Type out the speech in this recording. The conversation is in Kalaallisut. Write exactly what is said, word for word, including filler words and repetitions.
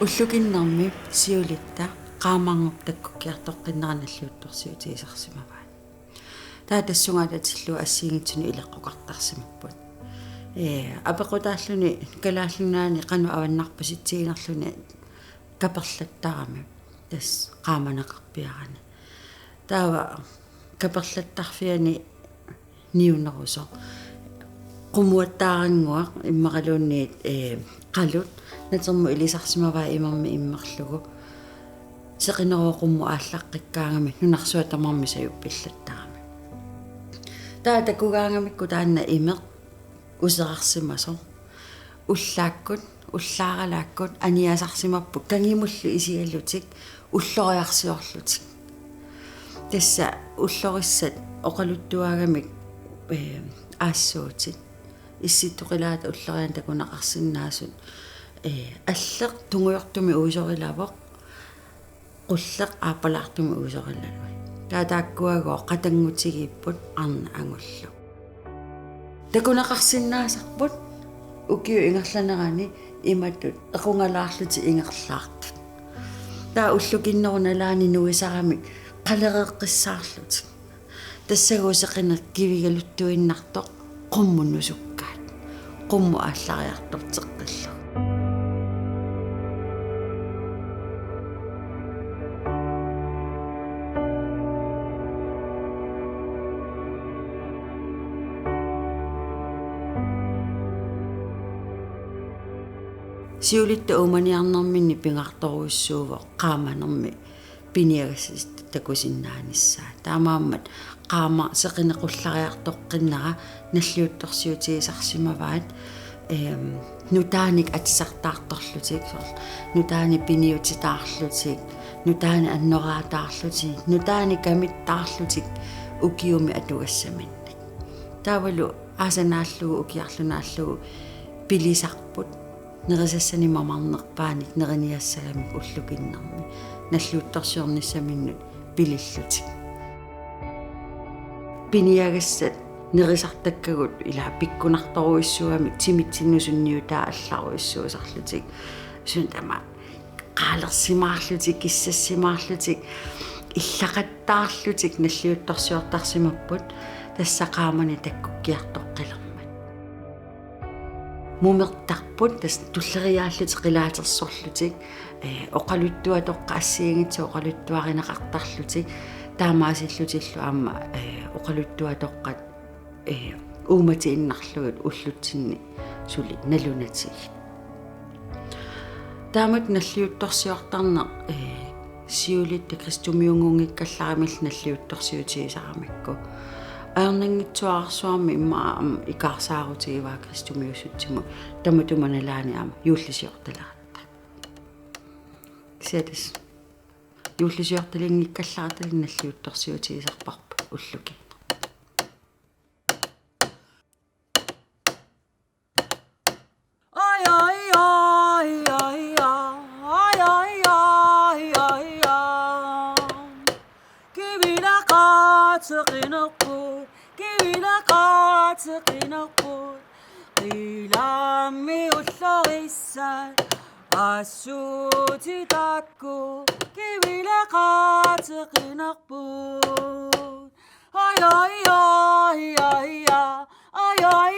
Ullukinnermi siulitta qaamarngup takkukkiartoqqinnera nalliuttorsiutigisarsimavaat. Taava tassunga atatillugu assigiinngitsunik ileqqoqartarsimapput. Ee, apeqqutaalluni Kalaallit Nunaanni qanoq avannarpasitsiginerluni kaperlattarami tassa qaamaneqarpiarani. Taava kaperlattarfiani niunerusoq. Qummuattaarannguaq immaqaluunniit, ee, qalut natermut ilisarsimavai imermik immerlugu. Seqineruvoq qummut aallaqqikkaangami nunarsuaq tamarmi sajuppillattarami. Taava takugaangamikku taanna imeq userarsimasoq. Ullaakkut, ullaaralaakkut aniasarsimapput kangimullu isigalutik ulloriarsiorlutik. Tassa ullorissat oqaluttuagamik, ee, aassuutit. Issittoqilaata ulloriannik takuneqarsinnaasut, ee, alleq tungujortumik uusorilavoq, qulleq aappalaartumik uusorilavoq. Taava taakkuagooq qatanngutigiipput arnat angullu. Takuneqarsinnaasarput ukiup ingerlanerani imatut equngalaarlutik ingerlaartut. Taava ullukinnerup nalaani nuisaramik qalereeqqissaarlutik. Tassagooq seqineq kivigaluttuinnartoq qummut nusukkaat. Qummut aallariartorteqqillugu. Siulitta uumaniarnerminni pingaartorujussuuvoq qaamanermi piniagassat takusinnaanissaat. Taamaammat qaammat seqineq qullariartoqqinnera nalliuttorsiutigisarsimavaat, eem, nutaanik atisartaartorlutik, soorlu nutaanik piniutitaarlutik, nutaanik annoraataarlutik, nutaanik kamittaarlutik ukiumi atugassaminnik. Taavalu aasaq naallugu ukiarlu naallugu pilisarput. Nerisassanik mamarnerpaanik neriniassagamik ullukinnermi nalliuttorsiornissaminnut pilillutik. Piniagassat nerisartakkagut ila pikkunartorujussuugamik timitsinnut sunniutaa allarujussuusarlutik. Suut tamaasa qaalersimaarlutik, kissassimaarlutik, illaqattaarlutik nalliuttorsiortarsimapput tassa qaamaneq takkukkiartoqqilermat. Mumertarput tassa tulleriiaallutik qilaatersorlutik, ee, oqaluttuatoqqat assigiinngitsut oqaluttuarineqartarlutik, taamaasillutillu aamma, ee, oqaluttuatoqqat, ee, uummatiinnarlugit ullutsinni suli nalunatigit. Taamatut nalliuttorsiortarneq, ee, siulitta kristumiunngunngikkallaramillu nalliuttorsiutigisaramikku. Ajornanngitsuararsuarmi immaqa aamma ikaarsaarutigivaat kristumiussutsimut tamatuma nalaani aamma juullisiortaleratta. Kisianni tassa juullisiortalinngikkallarata nalliuttorsiutigisarparput ullukinneq. Ai, ai, ai, ai, ai, ai, ai, ai, ai. Kivileqaateqinerput, kivileqaateqinerput. Qilammi ullorissat assut taakku kivileqaateqinerput. Ai, ai, ai, ai, ai. Ai, ai,